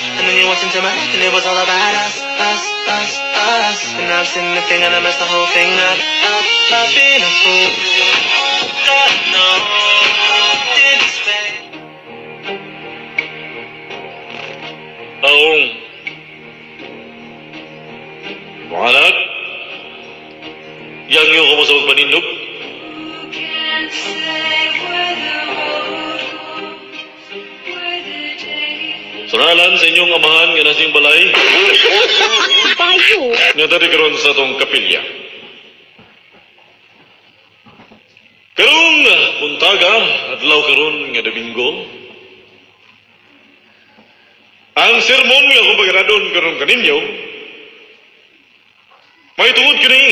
And then you walked into my life and it was all about us, us, us, us. And now I'm sitting there thinking I messed the whole thing up, up. I've been a fool. God, no disrespect. Taong mga anak, yangyo ka mo sa pagpanindog. Sa ngalan sa inyong amahan nga nasing balay, nga diri karon sa atong kapilya. Karong buntaga, adlaw karon nga Domingo, ang sermon nga akong pagradon karon kaninyo, may tungod kini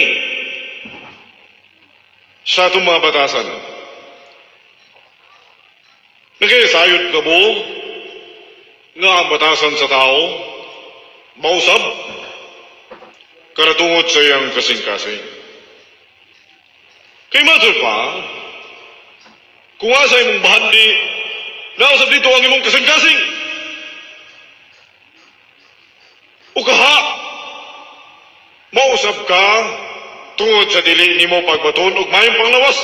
sa atong mga batasan. Nagkayasayod ka mo nga ang batasan sa tao mausab karatungod sa iyang kasing-kasing. Kay matur pa, kung asa imong bahandi, nausab dito ang imong kasing-kasing. O kaha, mausab ka tungod sa dili nimo pagbaton og maayong panglawas.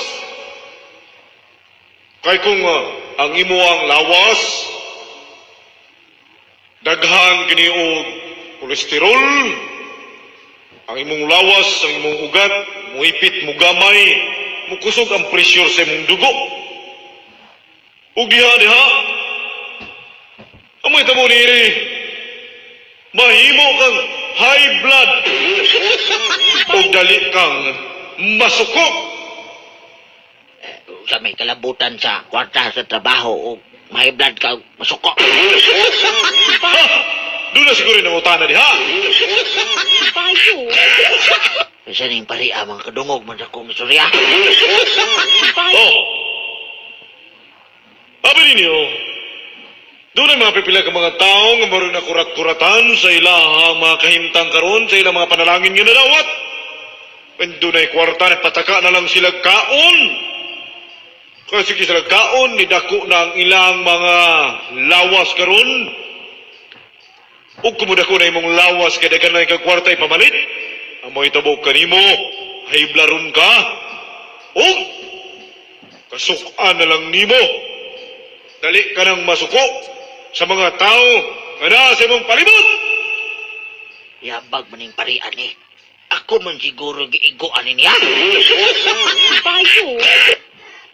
Kay kung ang imuang lawas daghan kini og kolesterol, ang imong lawas, ang imong ugat, muipit, mugamay, mukusog ang pressure sa imong dugo. Ug diha diha, ang mga tamo niini, mahimo kang high blood ug dali kang masuko. Sa may kalabutan sa kwarta sa trabaho o may blood ka masuko. Ha! Doon na siguro yung utana diha. Bisa ning pari mga kadungog man sa akong istorya. Oh! Abi ninyo, doon ay mga pipila ka mga tao nga maroon na kurat-kuratan sa ilahang mga kahimtang karon, sa ilang mga panalangin nga nadawat. And doon ay kwarta, nagpataka na lang sila kaon. Kasi sila kaon, nidako na ang ilang mga lawas karon. Ug kumudako na imong lawas kay daghan na kag kwarta ipamalit. Ang mga itabo kanimo, haiblaron ka. Ug kasukan na lang nimo. Dali ka nang masuko sa mga tao nga naa sa imong palibot. Yabag man ning parian eh. Ako man siguro giigoan niya.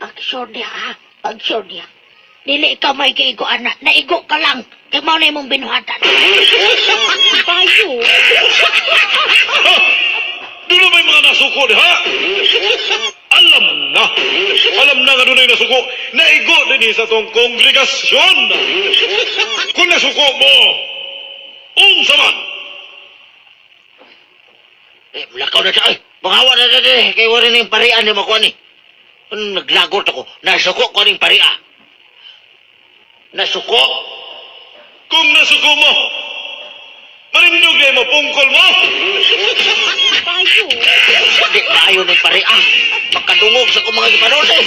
Pag-sure niya, ha? Pag-sure niya. Dili ikaw may giigoan na. Naigo ka lang. Kay mao na imong binuhatan. Ha! Doon na may mga nasuko diha. Alam na. Alam na nga doon ay nasuko. Naigo din sa tong kongregasyon. Kung nasuko mo, unsa man. Eh, mulakaw na siya. Ay, mangawa na na eh. Kay wala ning parian ni makuha ni. Naglagot ako. Nasuko ko ning paria. Nasuko. Kung nasuko mo, manindog na mo, pungkol mo. Di maayo ning paria. Makadungog sa kong mga gipanon eh.